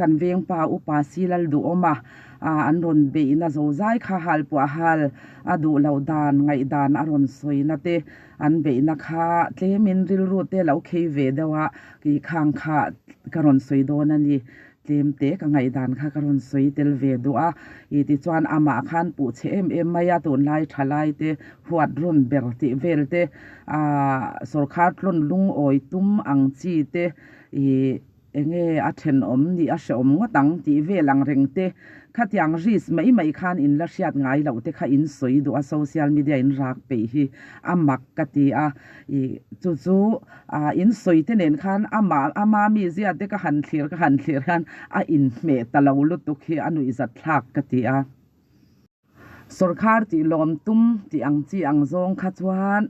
Kan vengpa upa Silal duhawma an rawn beihna zozai kha halpuah hal a duh loh dan ngaihdan a rawn sawina te an beihna kha tlemin rilru te lo khei ve deuh a tih khang kha ka rawn sawi dawn a ni. Tlem te ka ngaihdan kha ka rawn sawi tel ve duh a, ih tichuan amah khan puh chhe em em mai a, tunlai thalai te huat rawn ber tih vel te aah sawrkhar tlawn lungawi tum ang chi te ih Enge a thenawm nih a hreawm ngawt ang tih vel ang reng te, khatiang risk mai mai khan in la hriat ngai loh te kha in sawi duh a, social media in rak peih hi a mak ka ti a, ih chu chu ah in sawi te nen khan amah ama mizia te ka han thlir ka han thlir hian a inhmeh ta lo lutuk hi a nuihzat thlak ka ti a. Sawrkhar tih lawm tum tih ang chi ang zawng kha chuan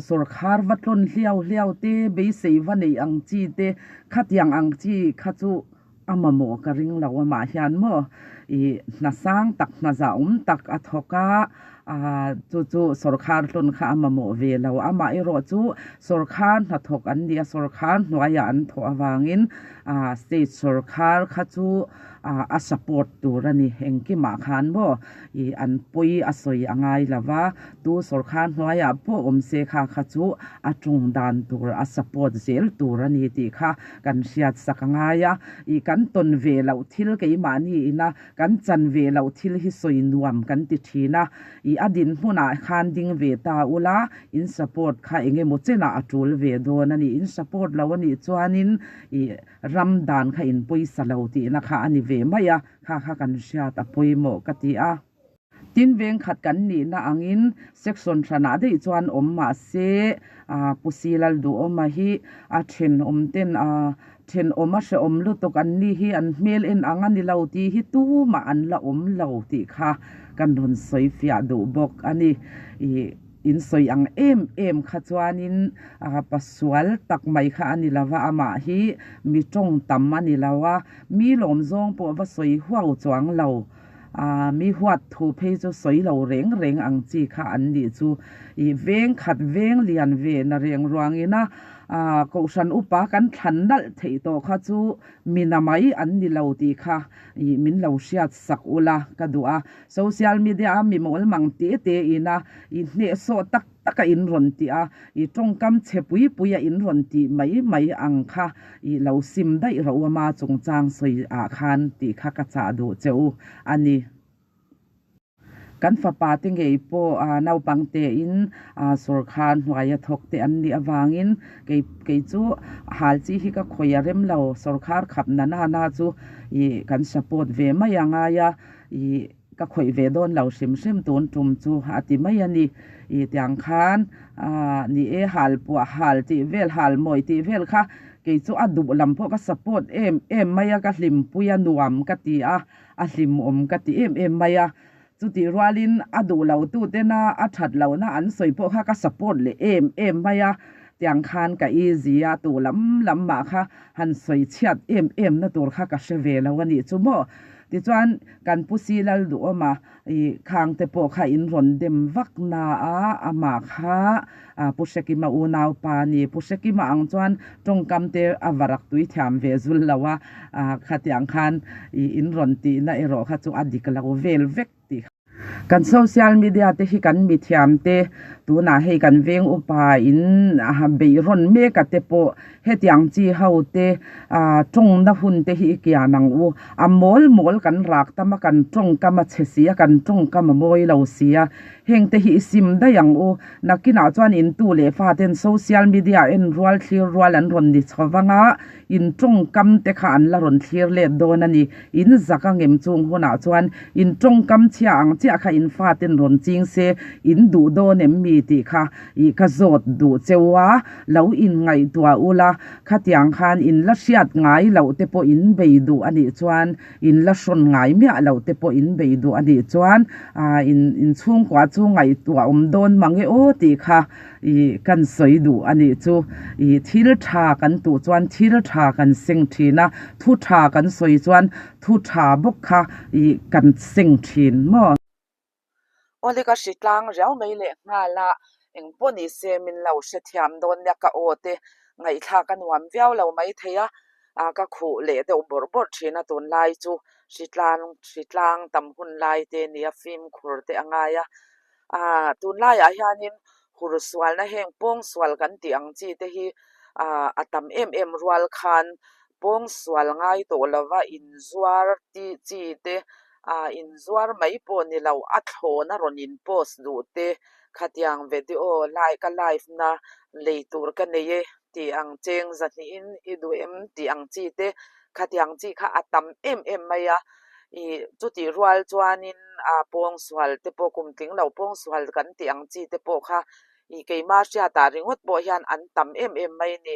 sawrkhar va tlawn hliau hliau te, beisei va neih ang chi te, khatiang ang chi kha chu a mamawh ka ring lo amah hian maw ih hna sang tak hna zahawm tak a thawk a, chu chu sawrkhar tlawn kha a mamawh ve lo. Amaherawh chu sawrkhar hnathawk an ni a, sawrkhar hnuaiah an thawh avangin state sawrkhar kha chu a support tur a ni. Engkimah khan maw ih an pawi a sawi a ngai lo va, tu sawrkhar hnuaiah pawh awm se kha kha chu a tung dan tur a support zel tur a ni tih kha kan hriat sak a ngai a. Ih kan tawn ve loh thil keimahni ina kan chan ve loh thil hi sawi nuam kan ti thin a. Ih a dinhmunah khan ding ve ta ula in support kha eng emaw chenah a tul ve dawn a ni. In support lo a nih chuanin ih Ram dan kha in pawisa lo tihna kha a ni ve mai a, kha kha kan hriat a pawimawh ka ti a. Tin vengkhat kan nihna angin section hranah daih chuan awm mah se Pu Silal Duhawma hi a thenawm ten a thenawm a hrehawm lutuk an ni hi an hmel en ang a ni lo tih hi tumah an la awm lo tih kha kan rawn sawi fiah duh bawk a ni. In sawi ang em em kha chuanin pasual tak mai kha a ni lo va, amah hi mi tawng tam a ni lo a, mi lawm zawng pawh va sawi huau chuang lo, mi huat thu phei chu sawi lo reng reng ang chi kha an nih chu. Ih veng khat veng lian ve na reng ruangin a Kohhran upa kan thlan nalh theih tawh kha chu mi na mai an ni lo tih kha ih min lo hriat sak ula ka duh a. Social media a mi mawl mang te te ina i hnehsawh tak tak a in rawn tih a, i tawngkam chhe pui pui a in rawn tih mai mai ang kha i lo sim daih rawh u ama chungchang sawi ah khan tih kha ka chah duh che u a ni. Kan fapa te ngei pawh naupang te in sawrkhar hnuaia thawk te an nih avangin kei kei chu hal chi hi ka khawih a rem lo, sawrkhar khap na na na chu i kan support ve mai a ngai a. Ih ka khawih ve dawn lo hrim hrim tun tum chu a ti mai a ni. Ih tiang khan ah ni e hal puah hal tih vel hal mawi tih vel kha kei chu a duh lam pawh ka support em em mai a ka hlimpui a nuam ka ti a a hlimawm ka ti em em mai a. Chutih rualin a duh lo tu tena a that lohna an sawi pawh kha ka support leh em em mai a tiang khan ka easy a tu lam lam mah kha han sawi chhiat em em na tur kha ka hre ve lo a nih chu maw. Tichuan, kan Pu Si Lalduhawma i khangte pawh kha in rawn dem vak na a, amah kha Pu Hrekima unaupa a ni. Pu Hrekima ang chuan tawngkam te a varak tui thiam ve zul lo a, khatiang khan i in rawn tihna erawh kha chu a dik lo vel vek tih kha. Kan social media te hi kan mithiam te tunah hei kan veng upa in beih rawn mek a te pawh hetiang chi ho te tawngna hun te hi i kian ang u. A mawl mawl kan rak tam a kan tawngkam a chhe si a kan tawngkam a mawi lo si a heng te hi i sim daih ang u. Nakinah chuan intu leh fa ten social media en rual thlir rual an rawn ni chho vang a In tawngkam te kha an la rawn thlir let dawn a ni. In zak a ngem chung hunah chuan in tawngkam chhia ang chiah kha in faten rawn ching se in duh dawn em mi tih kha ih ka zawt duh cheu a, lo in ngaihtuah ula khatiang khan in la hriat ngai loh te pawh in bei duh a nih chuan in la hrawn ngai miah loh te pawh in bei duh a nih chuan ah in in chhungkua chu ngaihtuah awm dawn mang e aw tih kha Ih kan sawi duh a nih chu. Ih thil tha kan tuh chuan thil tha kan seng thin a, thu tha kan sawi chuan thu tha bawk kha ih kan seng thin maw? Awle ka hri tlang riau mai leh nghal a, eng pawh ni se min lo hrethiam dawn nia ka aw te ngaihthlak a nuam viau lo mai thei a. a ka khuh leh deuh bawrh bawrh thin a tunlai chu hritlang hritlang tam hun lai te nia fimkhur te a ngai a ah tunlaiah hianin hur sualna heng pawng sual kan tih ang chi te hi ah a tam em em rual khan pawng sual ngai tawh lova inzuar tih chi te ah inzuar mai pawh ni lo a thlawn a rawn in post duh te khatiang video lai ka live na lei tur ka nei e tih ang cheng zahnihin i duh em tih ang chi te khatiang chi kha a tam em em mai a ih chutih rual chuanin ah pawngsual te pawh kum tling lo pawngsual kan tih ang chi te pawh kha ih keimah hriatah ringawt pawh hian an tam em em mai a ni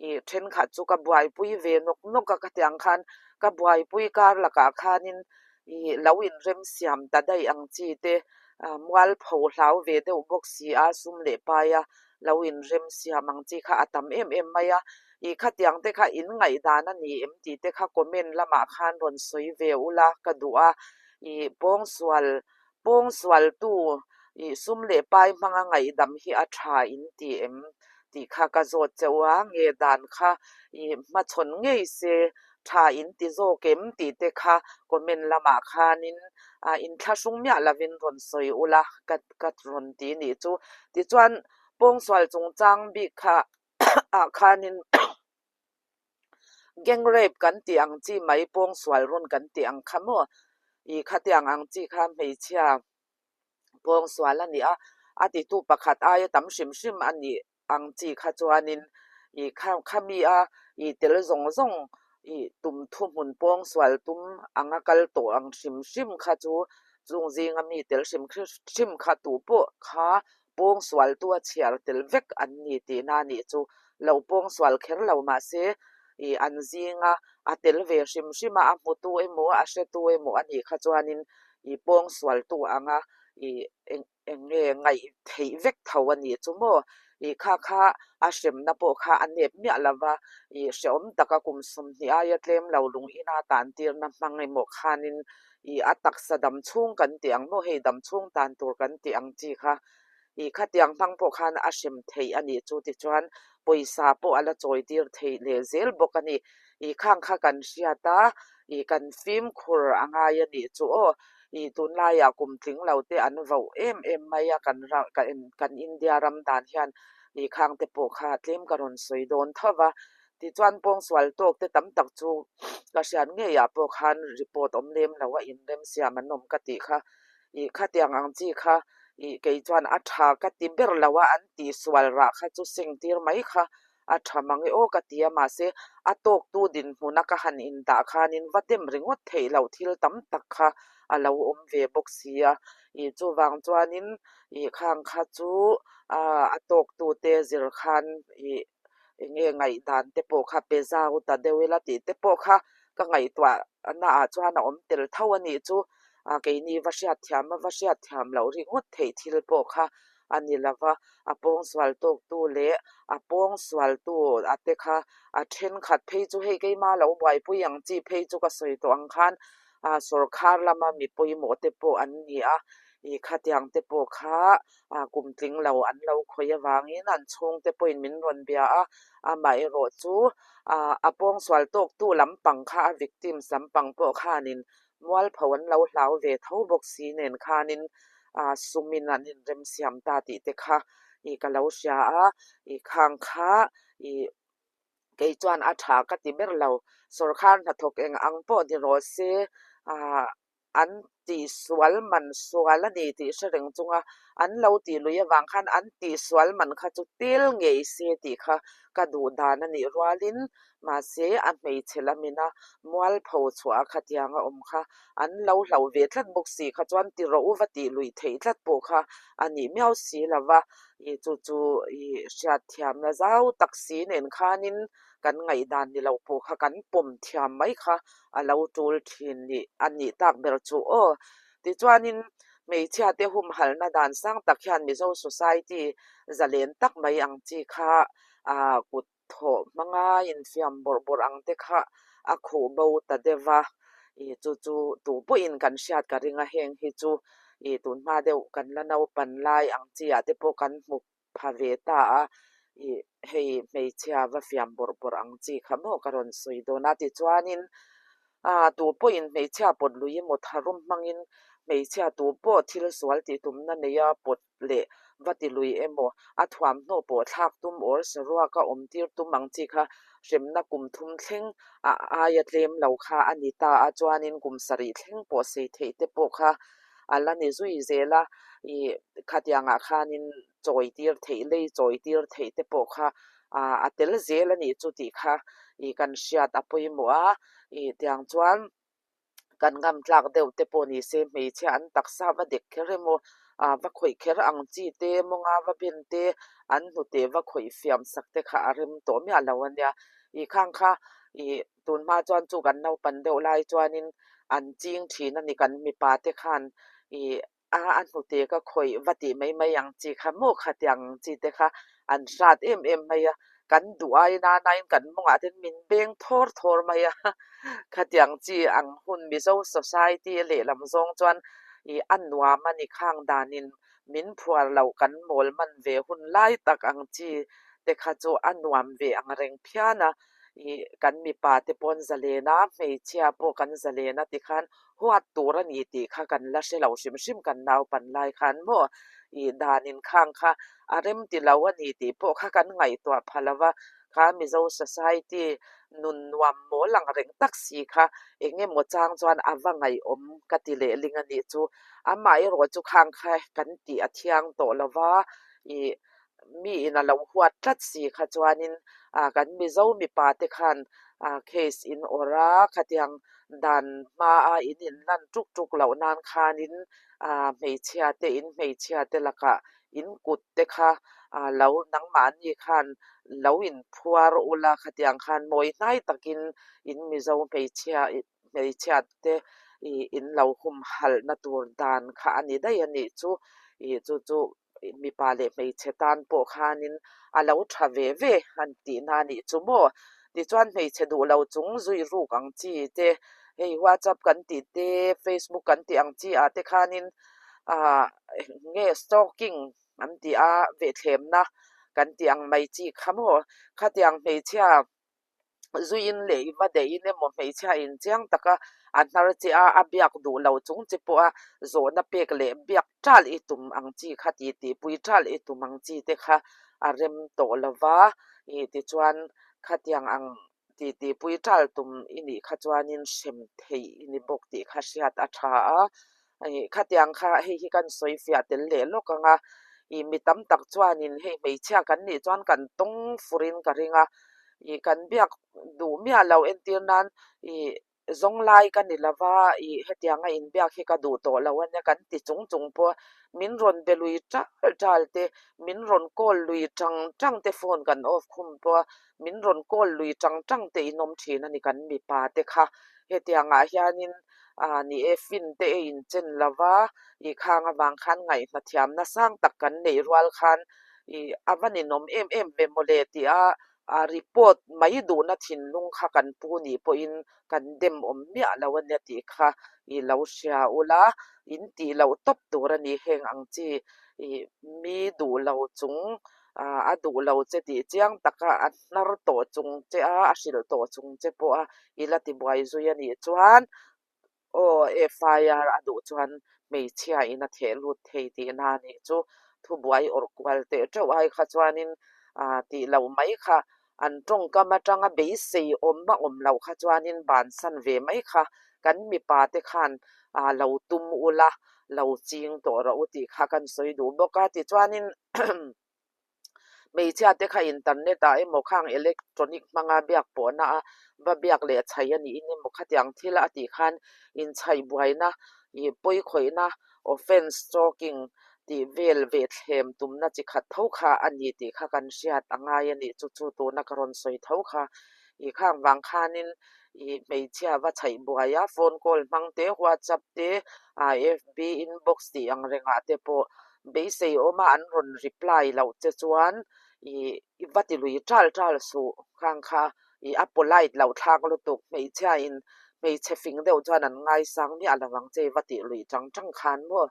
ih thenkhat chu ka buaipui ve nawk nawk a khatiang khan ka buaipui kar lakah khanin ih lo inremsiam ta daih ang chi te ah mualpho hlau ve deuh bawk si a sum leh pai a lo inremsiam ang chi kha a tam em em mai a, ih khatiang te kha in ngaihdan a ni em tih te kha comment lamah khan rawn sawi ve ula ka duh a, ih pawngsual pawngsualtu ih sum leh pai hmanga ngaihdam hi a tha in ti em tih kha ka zawt cheu a, nge dan kha ih hmachhawn ngei se tha in ti zawk em tih te kha comment lamah khanin ah inthlahrung miah lovin rawn sawi ula ka ka rawn ti nih chu. Tichuan pawngsual chungchang bik kha ah khanin gang rape kan tih ang chi mai pawngsual rawn kan tih ang kha maw ih khatiang ang chi kha hmeichhia pawngsual a ni a, a titu pakhat aia tam hrim hrim a nih ang chi kha chuanin ih kha khami a ih tel zawng zawng ih tum thuhmun pawngsual tum anga kal tawh ang hrim hrim kha chu chung zinga mi tel hrim hrim kha tu pawh kha pawngsual tu a chhiar tel vek an ni tihna a nih chu. Lo pawngsual kher lo mahse ih an zinga a tel ve hrim hrim a, a hmutu emaw a hretu emaw a nih kha chuanin ih pawngsual tu anga ih eng Eng nge ngaih theih vek tho a nih chu maw? Ih kha kha a hremna pawh kha a nep miah lo va, ih hrehawm taka kum 20 aia tlem lo lung ina tan tirna hmang emaw khanin ih a taksa dam chhung kan tih ang maw hei dam chhung tan tur kan tih ang chi kha ih khatiang hmang pawh khan a hrem theih a nih chu tichuan pawisa pawh a la chawi tir theih leh zel bawk a ni. Ih khang kha kan hriat a, ih kan fimkhur a ngai a nih chu aw. Ih tunlaiah kum tling lo te an voh em em mai a kan ram kan India ram dan hian ih khang te pawh kha tlem ka rawn sawi dawn tho va. Tichuan pawngsual tawk te tam tak chu ka hriat ngeiah pawh khan report awm lem lo a inremsiam an awm ka tih kha. Ih khatiang ang chi kha ih kei chuan a tha ka ti ber lo a an tihsual rah kha chu seng tir mai kha A tha mang e aw ka ti a, mahse a tawktu dinhmuna ka han indah khanin va dem ringawt theih loh thil tam tak kha a lo awm ve bawk si a. Ih chuvang chuanin ih khang kha chu a tawktute zir khan ih eng nge ngaihdan te pawh kha pe zau ta deuh ila tih te pawh kha ka ngaihtuah naah chuan a awm tel tho a nih chu. Keini va hriatthiam a va hriatthiam loh ringawt theih thil pawh kha a ni lo va, a pawngsual tawktu leh a pawngsualtu a te kha a thenkhat phei chu hei keima lo buaipui ang chi phei chu ka sawi tawh ang khan ah sawrkhar lama mi pawimawh te pawh an ni a, ih khatiang te pawh kha ah kum tling lo an lo khawih avangin an chhungte pawhin min rawn bia a, amaherawh chu ah a pawngsual tawktu lampang kha a victims lampang pawh khanin Mualpho an lo hlau ve tho bawk si nen khanin sumin an inremsiam ta tih te kha ih ka lo hria a, ih khang kha ih kei chuan a tha ka ti ber lo. Sawrkhar hnathawk eng ang pawh ni rawh se ah an tihsual man sual a ni tih hre reng chunga an lo tih lui avang khan an tihsual man kha chu tel ngei se tih kha ka duh dan a nih rualin Mahse, a hmeichhe lamina mualpho chhuah a khatiang a awm kha an lo hlauh ve tlat bawk si kha chuan ti rawh u va tih luih theih tlat pawh kha a nih miau si lo va, ih chu chu ih hriatthiamna zau tak si nen khanin kan ngaihdan ni lo pawh kha kan pawm thiam mai kha a lo tul thin nih a nih tak ber chu aw. Tichuanin hmeichhiate humhalhna dan sang tak hian Mizo society zalen tak mai ang chi kha ah kut Thawh hmanga infiam bawrh bawrh ang te kha a khuh bo ta deuh a, ih chu chu tu pawhin kan hriat ka ring a, heng hi chu ih tunhma deuh kan la naupan lai ang chi ah te pawh kan hmu pha ve ta a, Ih hei hmeichhia va fiam bawrh bawrh ang chi kha maw ka rawn sawi dawn a tichuanin ah tu pawhin hmeichhia pawt lui emaw tharum hmangin hmeichhia tu pawh thil sual tih tumna neia pawt leh va ti lui emaw a thuamhnaw pawh thlak tum or saruaka awm tir tum ang chi kha hremna kum thum thleng a aia tlem lo kha a ni ta a chuanin kum sarih thleng pawh sei theih te pawh kha a la ni zui zel a ih khatiangah khanin chawi tir theih lei chawi tir theih te pawh kha ah a tel zel a nih chu tih kha ih kan hriat a pawimawh a ih tiang chuan kan ngam tlak deuh te pawh ni se hmeichhia an taksa va dek kher emaw ah va khawih kher ang chi te mawnga va ben te an hnute va khawih fiam sak te kha a rem tawh miah lo a nia ih khang kha ih tun hma chuan chu kan naupan deuh lai chuanin an ching thin a ni kan mipa te khan ih A a hnute ka khawih va tih mai mai ang chi kha maw khatiang ang chi te kha an hrat em em mai a, kan duh ai nana in kan mawngah ten min beng thawr thawr mai a, khatiang chi ang hun Mizo society lehlam zawng chuan ih a nuam a ni khang danin min phuar loh kan mawl man ve hun lai tak ang chi te kha chu a nuam ve ang reng phian a, ih kan mipa te pawn zalen a hmeichhia pawh kan zalen a tikhan Huat tur a ni tih kha kan la hre lo hrim hrim kan naupan lai khan maw ih dan inkhang kha a rem ti lo a ni tih pawh kha kan ngaihtuah pha lo va, kha Mizo society nun nuam mawl ang reng tak si kha eng emaw chang chuan a va ngaihawm ka ti lehling a nih chu. Amaherawh chu khang kha kan tih a thiang tawh lo va ih mi in a lo huat tlat si kha chuanin ah kan Mizo mipa te khan ah case in awrh a khatiang dan hmaa in inlan tuk tuk loh nan khanin ah hmeichhia te in hmeichhia te lakah in kut te kha ah lo nangmahni khan lo inphuar ula khatiang khan mawi hnai takin in Mizo hmeichhia hmeichhia te ih in lo humhalhna tur dan kha a ni daih a nih chu ih chu chu. mipa leh hmeichhe tan pawh khanin a lo tha ve ve han tihna a nih chu maw. Tichuan hmeichhe duh lo chung zui ruk ang chi te hei WhatsApp kan tih te Facebook kan tih ang chi ah te khanin ah nge stalking an tih a vehthlemna kan tih ang mai chi kha maw. Khatiang hmeichhia Zuiin leh i va deihin emaw hmeichhia in chiang taka a hnar che a, a biak duh lo chung che pawha zawhna pek leh biak ṭal i tum ang chi kha ti tihpui ṭal i tum ang chi te kha a rem tawh lo va, ih tichuan khatiang ang ti tihpui ṭal tum i nih kha chuanin hrem theih i ni bawk tih kha hriat a ṭha a. Ih khatiang kha hei hi kan sawi fiah tel leh lawk ang a, ih mi tam tak chuanin hei hmeichhia kan nih chuan kan tawng furin ka ring a, ih kan biak duh miah lo entir nan ih zawng lai ka ni lova ih hetianga inbiak hi ka duh tawh lo a nia kan ti chung chung pawh a, min rawn be lui ṭal ṭal te, min rawn call lui ṭang ṭang te phone kan off khum pawh a, min rawn call lui ṭang ṭang te in awm ṭhin a ni kan mipa te kha hetiangah hianin. Ah ni e, fin te e inchen lo va, ih khang avang khan ngaihhna thiamna sang tak kan neih rual khan ih a va ninawm em em ve mawle tih a, a report mai duhna thinlung kha kan pu nih pawhin kan dem awm miah lo a nia tih kha ih lo hria ula, in tih loh tawp tur a ni heng ang chi ih mi duh lo chung ah a duh lo che tih chiang taka a hnar tawh chung che a, a hrilh tawh chung che pawh a i la tibuai zui a nih chuan aw FIR a duh chuan hmeichhia in a theh lut thei tihna a nih chu thubuai awrh kual teh teuh ai kha chuanin ah tih loh mai kha an tawngkam atanga beisei awm a awm loh kha chuanin bansan ve mai kha kan mipa te khan ah lo tum ula lo ching tawh rawh u tih kha kan sawi duh bawk a tichuanin Hmeichhia te kha internet ah emaw khang electronic hmanga biak pawhna a va biak leh chhaih a niin emaw khatiang thil a tih khan inchhaih buaina ih pawi khawihna offence stalking tih vel ve thlem tumna chi khat tho kha a ni tih kha kan hriat a ngai a nih chu chu tuna ka rawn sawi tho kha ih khang vang khanin ih hmeichhia va chhaih buai a phone call hmang te whatsapp te ah fb inbox tih ang rengah te pawh Beisei awma an rawn reply loh che chuan ih i va ti lui ṭal ṭal suh khang kha ih a polite loh thlak lutuk hmeichhia in hmeichhe fing deuh chuan an ngaisang miah lo ang che i va tih lui ṭang ṭang khan maw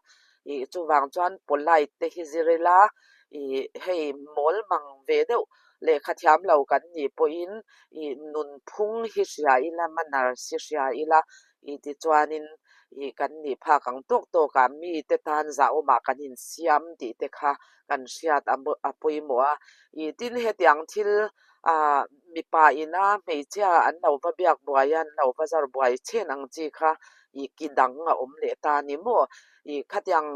ih chuvang chuan polite te hi zir ila Ih hei mawl mang ve deuh lehkha thiam lo kan nih pawhin ih nunphung hi hria ila, manners hi hria ila ih tichuanin ih kan nih phak ang tawk tawkah mite tan zahawmah kan insiam tih te kha kan hriat a pawimawh a. Ih tin hetiang thil ah mipa ina hmeichhia an lo va biak buai a, an lo va zar buai chhen ang chi kha ih ki dang a awm leh ta a ni maw? Ih khatiang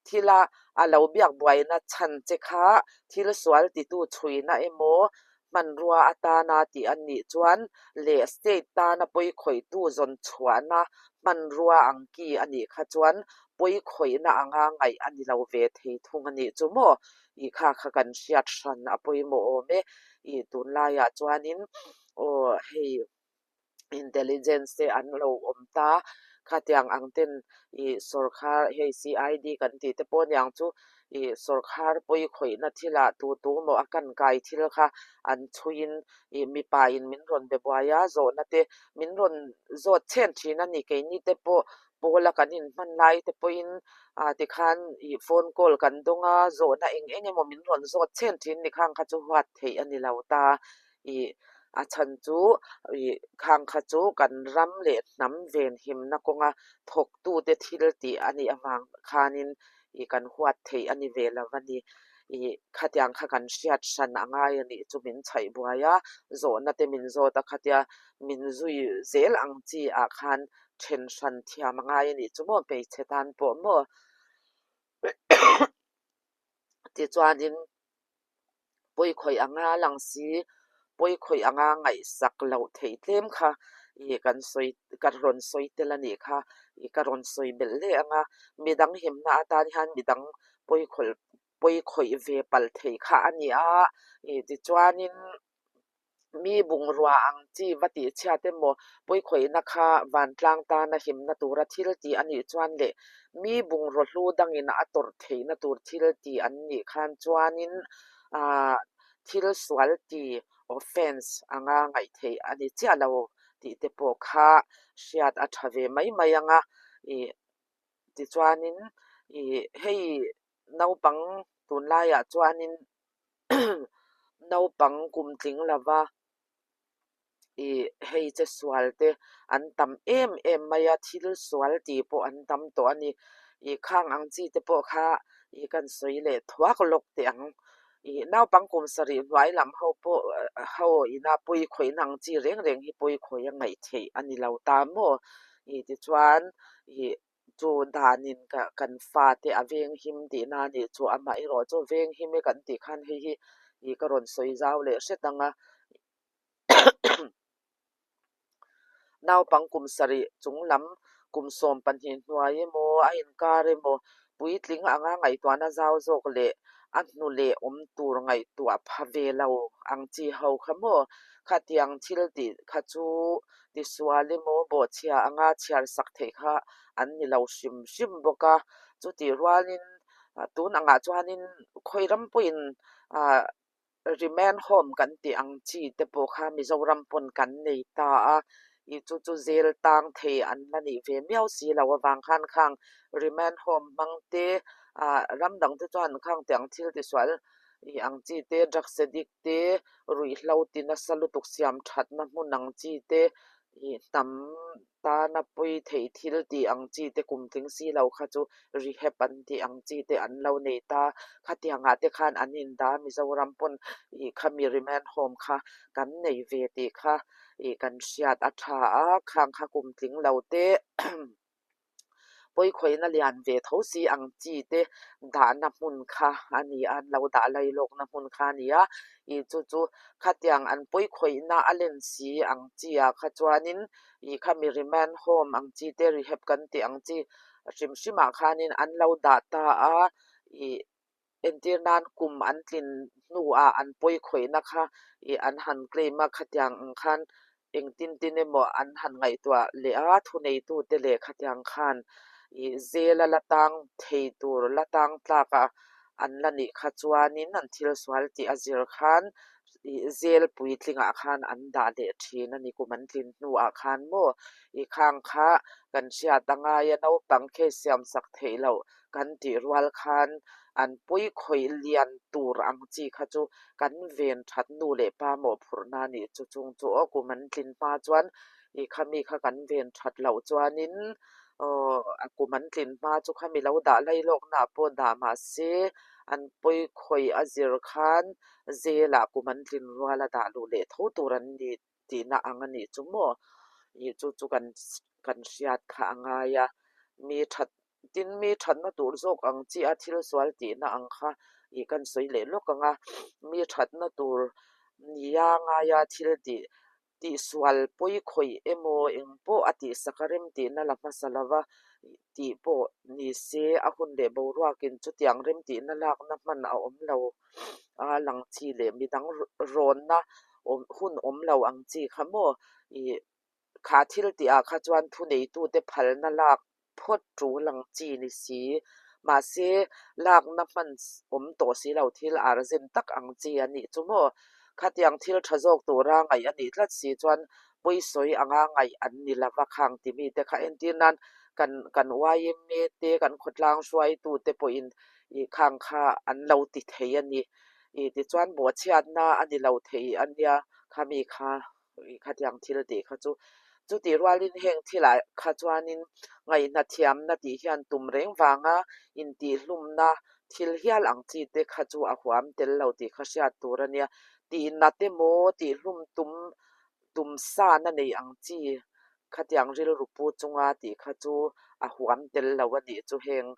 thila a lo biak buaina chhan che kha thil sual titu chhuina emaw hmanrua atana tih a nih chuan leh state tana pawikhawihtu zawn chhuahna hmanrua ang ki a nih kha chuan pawikhawihna anga ngaih a ni lo ve thei thung a nih chu maw? Ih kha kha kan hriat hran a pawimawh awm e. Ih tunlaiah chuanin aw hei intelligence te an lo awm ta khatiang ang ten ih sawrkhar hei CID kan tih te pawh aniang chu ih sawrkhar pawi khawihna thilah tu tu maw a kan kai thil kha an chhuiin ih mipa in min rawn be buai a zawhna te min rawn zawt chhen thin a ni keini te pawh pawla kan inhman lai te pawhin ah tikhan ih phone call kan dawng a zawhna eng eng emaw min rawn zawt chhen thin ni khang kha chu huat theih a ni lo ta. Ih a chhan chu ih khang kha chu kan ram leh hnam venhimna kawnga thawktute thil tih a nih avang khanin ih kan huat theih a ni ve lo a ni. Ih khatiang kha kan hriat hran a ngai a nih chu min chhaih buai a, zawhna te min zawt a khatia min zui zel ang chi ah khan then hran thiam a ngai a nih chu maw hmeichhe tan pawh maw tichuanin Pawikhawih anga lang si, pawikhawih anga ngaihsak loh theih tlem kha ih kan sawi ka rawn sawi tel a nih kha ih ka rawn sawi belh hle ang a, midang himna atan hian midang pawikhawlh pawikhawih ve palh theih kha a ni a, ih tichuanin Mi bungrua ang chi va tih chhiat emaw, pawikhawihna kha vantlang tana himna tura thil tih a nih chuan leh mi bungraw hlu dangin a tawrh theihna tur thil tih an nih khan chuanin thil sual ti, offence, anga ngaih theih a ni chiah lo tih te pawh kha hriat a tha ve mai mai ang a. Ih tichuanin ih hei naupang tunlaiah chuanin Naupang kum tling lova ih hei che sual te an tam em em mai a, thil sual tih pawh an tam tawh a ni. Ih khang ang chi te pawh kha ih kan sawi leh thuak lawk teh ang. Ih naupang kum sarih hnuai lam ho pawh ho ina pawi khawihna ang chi reng reng hi pawi khawih a ngaih theih a ni lo ta maw? Ih tichuan ih Chu danin ka kan fate a venghim tihna a nih chu amaherawh chu venghim e kan tih khan hei hi ih ka rawn sawi zau leh hret ang a. Naupang kum sarih chung lam kum 12 hnuai emaw a inkar emaw puitling anga ngaihtuahna zau zawk leh a hnu leh awm tur ngaihtuah pha ve lo ang chi ho kha maw khatiang thil tih kha chu Tisual emaw bawhchhia anga chhiar sak theih kha an ni lo hrim hrim bawk a, chutih rualin tun angah chuanin khawi ram pawhin ah remand home kan tih ang chi te pawh kha Mizoram pawn kan nei ta a, ih chu chu zel tang thei an la nih ve miau si lo avang khan khang remand home hmang te ah ram dang te chuan khang tiang thil tisual ih ang chi te drugs addict te, ruihhlo ti nasa lutuk siam thatna hmun ang chi te, ih hnam tana pawi theih thil tih ang chi te kum tling si lo kha chu rehab an tih ang chi te an lo nei ta. Khatiangah te khan an indah Mizoram pawn ih khami remand home kha kan nei ve tih kha ih kan hriat a tha a, khang kha kum tling lo te Pawikhawihna lian ve tho si ang chi te dahna hmun kha a ni a, an lo dah lai lawkna hmun kha a ni a, ih chu chu khatiang an pawikhawihna a len si ang chi ah kha chuanin ih khami remand home ang chi te rehab kan tih ang chi hrim hrim ah khanin an lo dah ta a ih Entir nan kum an tlin hnuah an pawikhawihna kha ih an han claim a, khatiang ang khan engtin tin emaw an han ngaihtuah leh a, thuneitute leh khatiang khan ih zela la tang thei tur la tang tlak a an la nih kha chuanin an thil sual tih a zir khan ih zel puitlingah khan an dah leh thin a ni kum an tlin hnuah khan maw ih khang kha kan hriat angai a, naupang case siam sak theih loh. Kan tih rual khan an pawi khawih lian tur ang chi kha chu kan ven that nu leh pa mawhphurhna a nih chu chung chu aw kum an tlin hma chuan i khami kha kan ven that loh chuanin aw a kum an tlin hma chu khami lo dah lailawknaah pawh dah mahse an pawi khawih a zir khan zelah kum an tlin rual a dah luh leh tho tur an ni tihna ang a nih chu maw? Ih chu chu kan kan hriat kha a ngai a, mi that tin mi thatna tur zawk ang chi a thil sual tihna ang kha ih kan sawi leh lawk ang a, mi thatna tur nia ngaia thil tih tihsual pawi khawih emaw eng pawh a tihsak a rem tihna la hmasa lova tih pawh ni se a hun leh boruakin chutiang rem tihna lakna hman a awm lo a lang chi leh midang rawnna awm hun awm lo ang chi kha maw ih kha thil tih ah kha chuan thuneitute phalna lak phawt tul ang chi ni si. Mahse, lakna hman awm tawh si lo thil arzen tak ang chi a nih chu maw? Khatiang thil tha zawk tura ngaih a nih tlat si chuan pawisawi anga ngaih an ni lova khang ti mite kha entir nan kan kan yma te kan khawtlang hruaitute pawhin ih khang kha an lo ti thei a ni. Ih tichuan bawhchhiatna a ni lo thei a nia khami kha. Khatiang thil tih kha chu chutih rualin heng thilah kha chuanin ngaihna thiamna tih hian tum reng vanga intihhlumna thil hial ang chi te kha chu a huam tel lo tih kha hriat tur a nia. Tihnat emaw tihhlum tum tum sana nei ang chi khatiang rilru pu chunga tih kha chu a huam tel lo a nih chu heng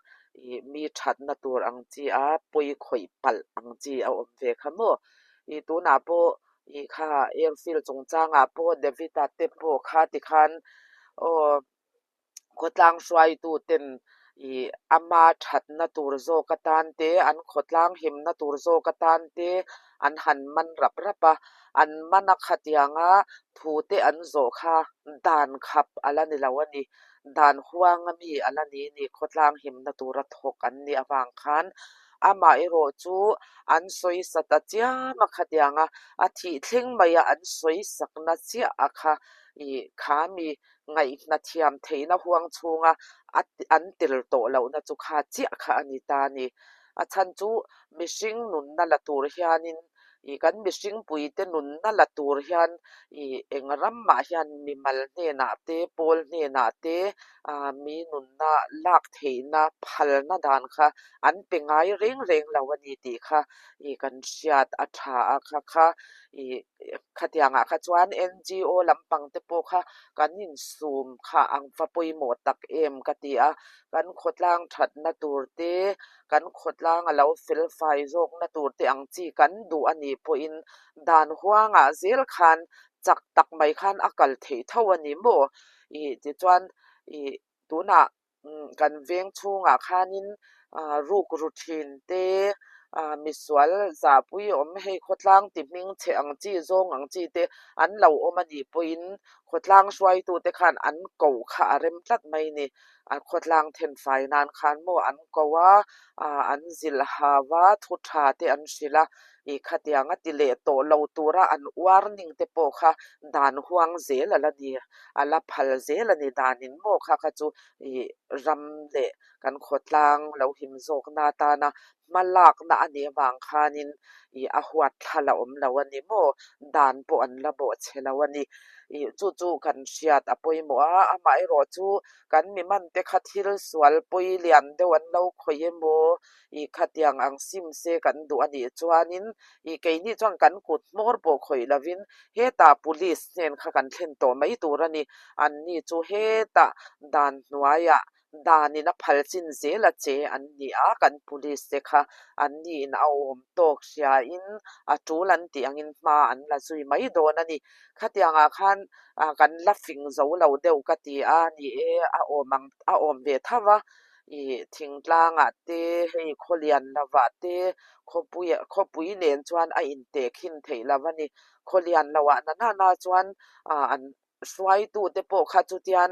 ih mi thatna tur ang chi a pawi khawih palh ang chi a awm ve kha maw. Ih tunah pawh Ih kha airfield chungchangah pawh David-a te pawh kha tikhan aw khawtlang hruaitu ten ih ama thatna tur zawk atan te an khawtlang himna tur zawk atan te an han man rap rap a, an man a khatianga thu te an zawh kha dan khap a la ni lo a ni. Dan huanga mi a la ni ni khawtlang himna tura thawk an nih avang khan Amaherawh chu an sawi sa ta chiam a khatiang a, a thih thleng mai a an sawi sakna chiah a kha ih kha mi ngaihna thiam theihna huang chhunga a an tel tawh lohna chu kha chiah kha a ni ta a ni. A chhan chu mihring nunna la tur hianin ih kan mihring puite nunna la tur hian ih eng ram mah hian mimal hnenah te pawl hnenah te ah mi nunna lak theihna phalna dan kha an pe ngai reng reng lo a ni tih kha ih kan hriat a tha a kha kha ih khatiangah kha chuan N_G_O lampang te pawh kha kan insum kha ang va pawimawh tak em ka ti a kan khawtlang thatna tur te kan khawtlang a lo fel fai zawkna tur te ang chi kan duh a nih pawhin dan huangah zel khan chak tak mai khan a kal theih tho a ni maw? Ih tichuan ih tunah kan veng chhungah khanin ruk ru thin te misual zahpui awm hei khawtlang ti hming chhe ang chi zawng ang chi te an lo awm a nih pawhin khawtlang hruaitute khan an koh kha a rem tlat mai a ni. A khawtlang thenfai nan khan maw an ko a, an zilh hau a, thu tha te an hrilh a, ih khatiang a ti leh tawh lo tura an warning te pawh kha dan huang zel a la ni, a la phal zel a ni danin maw kha kha chu ih ram leh kan khawtlang lo him zawkna atana hma lakna a nih avang khanin ih a huat thla la awm lo a ni maw, dan pawh an la bawh chhe lo a ni. Ih chu chu kan hriat a pawimawh a, amaherawh chu kan mi man te kha thil sual pawi lian deuh an lo khawih emaw ih khatiang ang sim se kan duh a nih chuanin ih keini chuan kan kut hmawr pawh khawih lovin hetah police hnen kha kan thlen tawh mai tur a ni. Anni chu hetah dan hnuaiah Danin a phal chin zel a che an ni a, kan police te kha an niin a awm tawk hriain a tul an tih angin hma an la zui mai dawn a ni. Khatiangah khan kan la fing zo lo deuh ka ti a, ni e a awm ang a awm ve tho va, ih thingtlangah te hei khawlian lovah te khawpui khawpui nen chuan a inteh khin theih lo a ni. Khawlian loah na nana chuan an. Hruaitute pawh kha chutian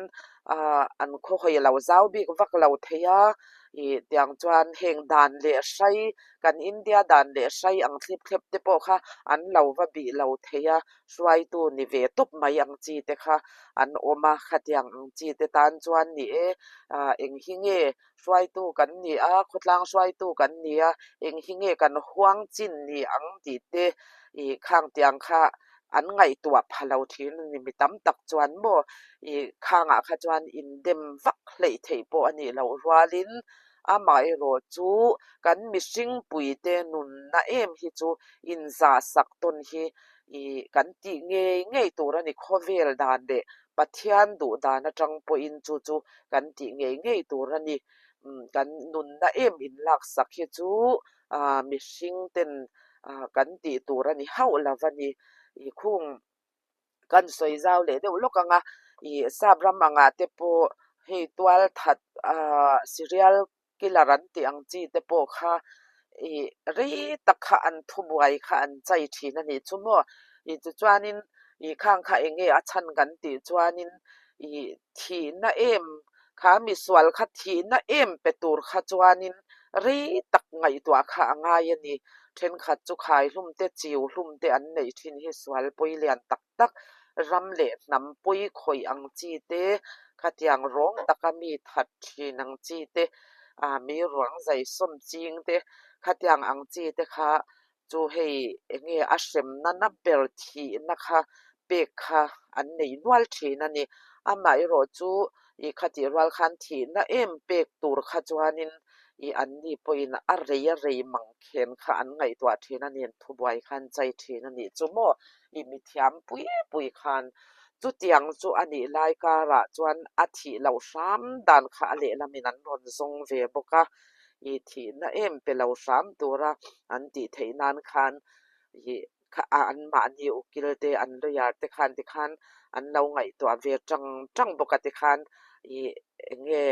ah an khawhawi lo zau bik vak lo thei a, ih tiang chuan heng dan leh hrai kan India dan leh hrai ang thlip thlep te pawh kha an lo va bih lo thei a, hruaitu ni ve tawp mai ang chi te kha an awm a, khatiang ang chi te tan chuan ni e, ah eng hi nge hruaitu kan ni a, khawtlang hruaitu kan ni a, eng hi nge kan huang chin ni ang tih te ih khang tiang kha an ngaihtuah pha lo thin a ni. Mi tam tak chuan maw ih khangah kha chuan indem vak hleih theih pawh a nih loh rualin amaherawh chu kan mihring puite nunna em hi chu inzahsak tawn hi ih kan tih ngei ngei tur a ni. Khawvel dan leh Pathian duh dan atang pawhin chu chu kan tih ngei ngei tur a ni. Kan nunna em inlaksak hi chu ah mihring ten ah kan tih tur a ni hauh lo va ni. Ih khung kan sawi zau leh deuh lawk ang a, ih sap ram angah te pawh hei tual that ah serial killer an tih ang chi te pawh kha ih rei tak kha an thubuai kha an chai thin a nih chu maw. Ih tichuanin ih khang kha eng nge a chhan kan tih chuanin ih thihna em Kha misual kha thihna em pe tur kha chuanin rei tak ngaihtuah kha a ngai a ni. Thenkhat chu khai hlum te, chiu hlum te an neih thin hi sual pawi lian tak tak, ram leh hnam pawi khawih ang chi te, khatiang rawng taka mi that thin ang chi te, mi ruang zaisawm ching te, khatiang ang chi te kha Chu hei enge a hremna na ber thihna kha pek kha an nei nual thin a ni. Amaherawh chu ih khatih rual khan thihna em pek tur kha chuanin ih anni pawhin a rei a rei mang khen kha an ngaihtuah thin a ni, an thubuai kha an chai thin a nih chu maw ih mithiam pui pui khan chutiang chu a nih lai karah chuan a thih loh hram dan kha a lehlamin an rawn zawng ve bawk a. I thihna em pe lo hram tura an tih theih nan khan ih anmahni ukil te an lawyer te khan tikhan an lo ngaihtuah ve tang tang bawk a tikhan ih eng nge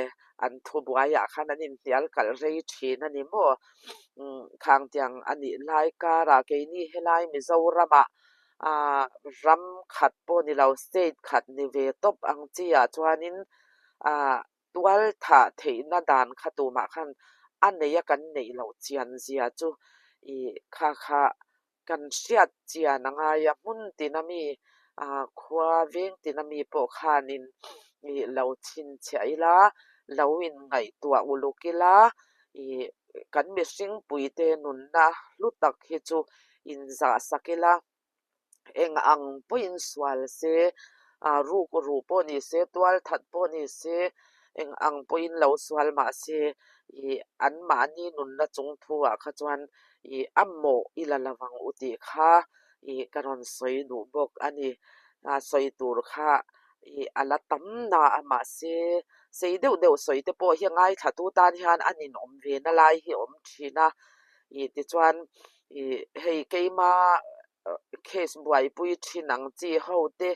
an thubuaiah khan an inhnial kalh rei thin a ni maw? Umm khang tiang a nih lai karah keini helai Mizoramah ah ram khat pawh ni lo state khat ni ve tawp ang chi ah chuanin ah Tual thah theihna dan kha tumah khan a nei a kan neih loh chian zia chu ih kha kha kan hriat chian a ngai a, hmun tina mi ah khua veng tina mi pawh khanin ih lo chhinchhiah ila, lo inngaihtuah uluk ila ih kan mihring puite nunna hlu tak hi chu inzahsak ila. Eng ang pawhin sual se, ah ruk ruh pawh ni se, tual that pawh ni se, eng ang pawhin lo sual mah se, ih anmahni nunna chung thu-ah kha chuan ih a mawh i la lo ang u tih kha ih ka rawn sawi duh bawk a ni. Ah sawi tur kha ih a la tam na a mahse sei deuh deuh sawi te pawh hi ngaithlatu tan hian a ninawm ve na lai hi a awm thin a. Ih tichuan ih hei keima case buaipui thin ang chi ho te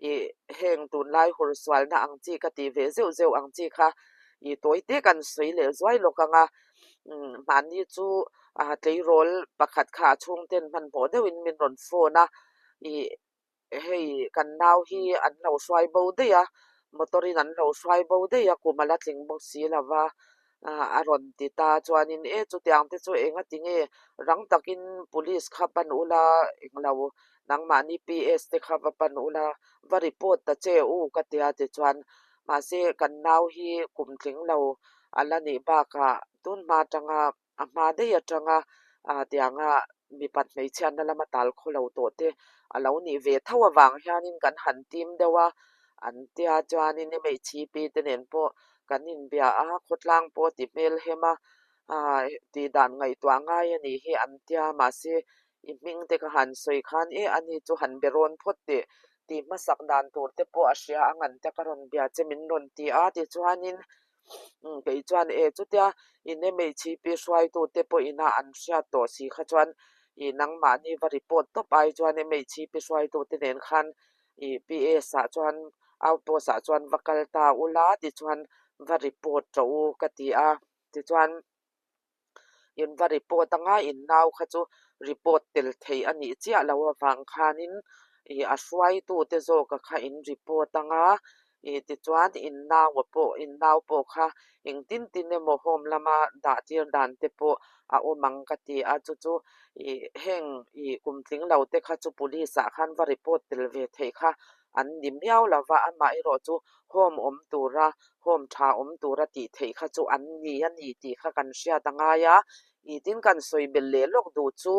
ih heng tunlai hur sualna ang chi ka tih ve zeuh zeuh ang chi kha ih tawi te kan sawi leh zuai lawk ang a umm mahni chu ah tleirawl pakhat kha a chhungten hmanhmawh deuhin min rawn phone a ih Hei kan nau hi an lo hruai bo daih a, motor in an lo hruai bo daih a, kum a la tling bawk si lo va, a rawn ti ta chuanin e chutiang te chu eng a ti nge rang takin police kha pan ula englo nangmahni PS te kha va pan ula va report ta che u ka tia tichuan mahse kan nau hi kum tling lo a la nih bakah tun hma atanga A hma daih atanga ah tianga mipat hmeichhiatna lama tal khaw lo tawh te a lo nih ve tho avang hianin kan han tim deuh a, an tia chuanin MHCP te nen pawh kan inbia a, khawtlang pawh ti hmel hem a, ah tih dan ngaihtuah ngai a nih hi an tia mahse i hming te ka han sawi khan e ani chu han be rawn phawt teh tih hmasak dan tur te pawh a hria ang an tia ka rawn bia che min rawn ti a tichuanin Kei chuan e chutia in MHP hruaitute pawhin a an hriat tawh si kha chuan ih nangmahni va report tawp ai chuan MHP hruaitute nen khan ih PS ah chuan outpost ah chuan va kal ta ula tichuan va report rawh u ka ti a tichuan. In va report anga in nau kha chu report tel theih a nih chiah loh avang khanin Ih a hruaitute zawka kha in report anga ih tichuan in naua pawh in nau pawh kha engtin tin emaw home lama dah tir dan te pawh a awm ang ka ti a chu chu ih heng ih kum tling lo te kha chu police ah khan va report tel ve theih kha an ni miau lo va amaherawh chu home awm tura home tha awm tura tih theih kha chu an ni a ni tih kha kan hriat a ngai a ih tin kan sawi belh leh lawk duh chu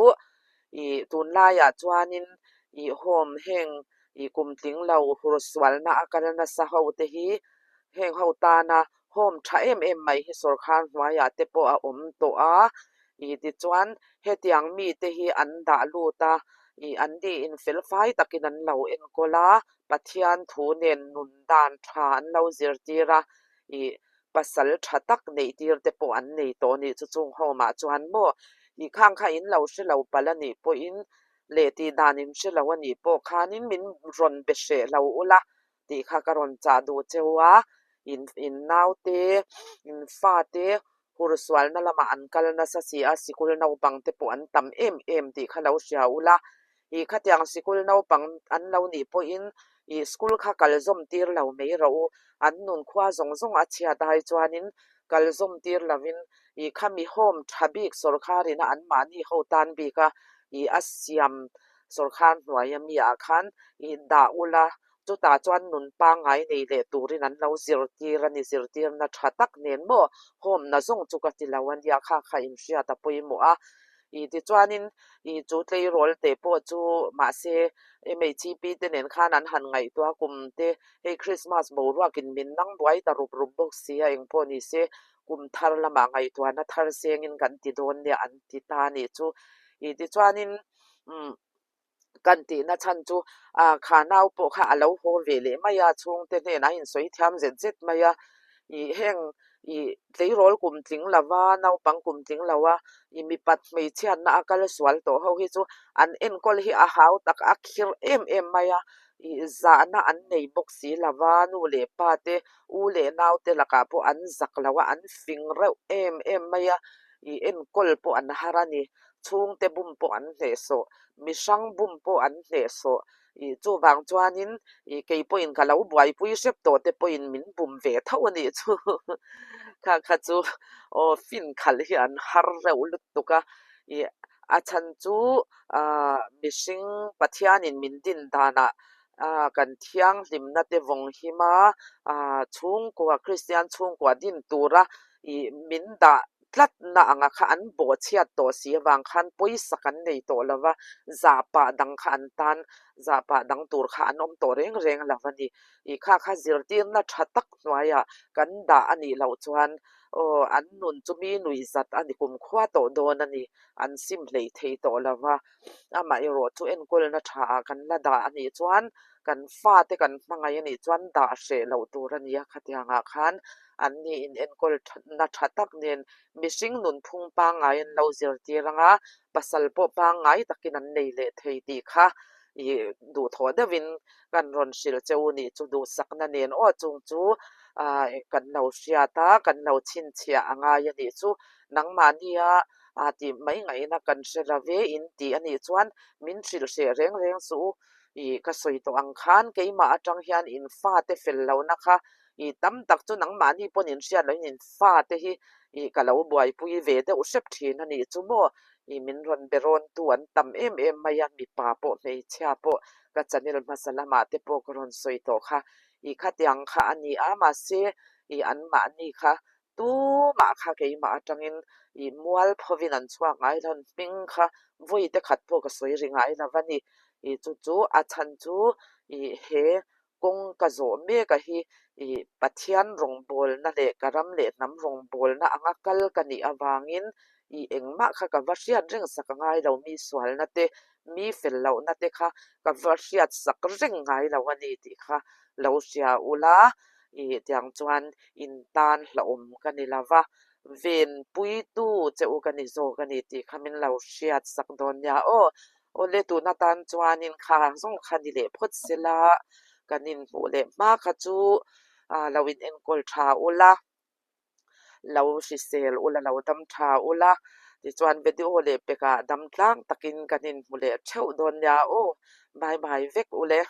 Ih tunlaiah chuanin ih home heng ih kum tling lo hur sualna a kal nasa ho te hi heng ho tana home tha em em mai hi sawrkhar hnuaiah te pawh a awm tawh a ih tichuan hetiang mite hi an dah lut a ih an niin fel fai takin an lo enkawl a Pathian thu nen nun dan tha an lo zirtir a ih pasal tha tak neih tir te pawh an nei tawh a nih chu chung home ah chuan maw ih khang kha in lo hre lo palh a nih pawhin leh tih dan in hre lo a nih pawh khanin min rawn be hreh lo ula tih kha ka rawn chah duh cheu a in in naute in fate hursualna lamah an kal nasa si a sikul naupang te pawh an tam em em tih kha lo hria ula Ih khatiang sikul naupang an lo nih pawhin ih school kha kal zawm tir lo mai rawh u. An nun khua zawng zawng a chhiat ai chuanin kal zawm tir lovin ih khami home tha bik sawrkharin a anmahni ho tan bik a ih a siam sawrkhar hnuai ami ah khan ih dah ula chutah chuan nun pangngai nei leh turin an lo zirtir a ni zirtirna tha tak nen maw home na zawng chu ka ti lo a nia kha kha inhriat a pawimawh a. Ih tichuanin ih chu tleirawl teh pawh chu mahse MHP te nen khan an han ngaihtuah a kum te hei Christmas boruakin min nang buai ta rup rup bawk si a engpawh ni se kum thar lamah ngaihtuahna thar sengin kan ti dawn nia an ti ta a nih chu. Ih tichuanin umm Kan tihna chhan chu ah kha nau pawh kha a lo haw ve leh mai a, chhungte hnenah a insawi thiam zet zet mai a, ih heng ih tleirawl kum tling lova naupang kum tling loa ih mipat hmeichhiatna a kal sual tawh ho hi chu an enkawl hi a hau tak a khirh em em mai a, ih zahna an nei bawk si lova nu leh pa te u leh nau te lakah pawh an zak lo a, an fing reuh em em mai a, ih enkawl pawh an har a ni. Chhungte bum pawh an hnehsawh, mihrang bum pawh an hnehsawh. Ih chuvang chuanin ih kei pawhin ka lo buaipui hrep tawh te pawhin min bum ve tho a nih chu. Kha kha chu aw fin khalh hi an har reuh lutuk a. Ih a chhan chu ah mihring Pathianin min din danah ah kan thianghlimna te vawng him a, ah chhungkua Kristian chhungkua din tura ih min dah Tlatna anga kha an bawhchhiat tawh si avang khan pawisa kan nei tawh lo va, zahpah dang kha an tan, zahpah dang tur kha an awm tawh reng reng lo a ni. Ih kha kha zirtirna tha tak hnuaiah kan dah a nih loh chuan aw an nun chu mi nuihzat a ni kumkhua tawh dawn a ni, an sim hlei thei tawh lo va. Amaherawh chu enkawlna tha ah kan la dah a nih chuan kan fate kan hmangaih a nih chuan dah hreh loh tur a ni a, khatiangah khan an ni in enkawl na tha tak nen mihring nunphung pangngai an lo zirtir ang a, pasal pawh pangngai takin an nei leh thei tih kha ih duhthawh deuhin kan rawn hrilh che u nih chu duhsakna nen aw chung chu ah kan lo hriat a, kan lo chhinchhiah a ngai a nih chu nangmahnia ah tih mai ngaihna kan hre lo ve in tih a nih chuan min hrilh hreh reng reng suh u ih ka sawi tawh ang khan keimah atang hian in fate fel lohna kha Ih tam tak chu nangmahni pawn in hriat lohin in fate hi ih ka lo buaipui ve deuh hrep thin a nih chu maw? Ih min rawn be rawntu an tam em em mai a, mipa pawh hmeichhia pawh ka channel hmasa lamah te pawh ka rawn sawi tawh kha. Ih khatiang kha a ni a, mahse ih anmahni kha tumah kha keimah atangin ih mual phovin an chhuak ngai lo, an hming kha vawi te khat pawh ka sawi ri ngai lo a ni. Ih chu chu a chhan chu ih he Kawng ka zawh mek a hi ih Pathian rawngbawlna leh ka ram leh hnam rawngbawlna anga kal ka nih avangin ih engmah kha ka va hriat reng sak a ngai lo, mi sualna te, mi fel lohna te kha ka va hriat sak reng ngai lo a ni tih kha lo hria ula ih tiang chuan in tan hlauhawm ka ni lo va, venpuitu che u ka ni zawk a ni tih kha min lo hriat sak dawn nia aw. Awle tun atan chuanin kha zawng kha ni leh phawt sela kan inhmuh leh hma kha chu ah lo in enkawl tha ula, lo hrisel ula, lo dam tha ula, tichuan video leh pekah dam tlang takin kan inhmu leh theuh dawn nia aw. Bye bye vek ule.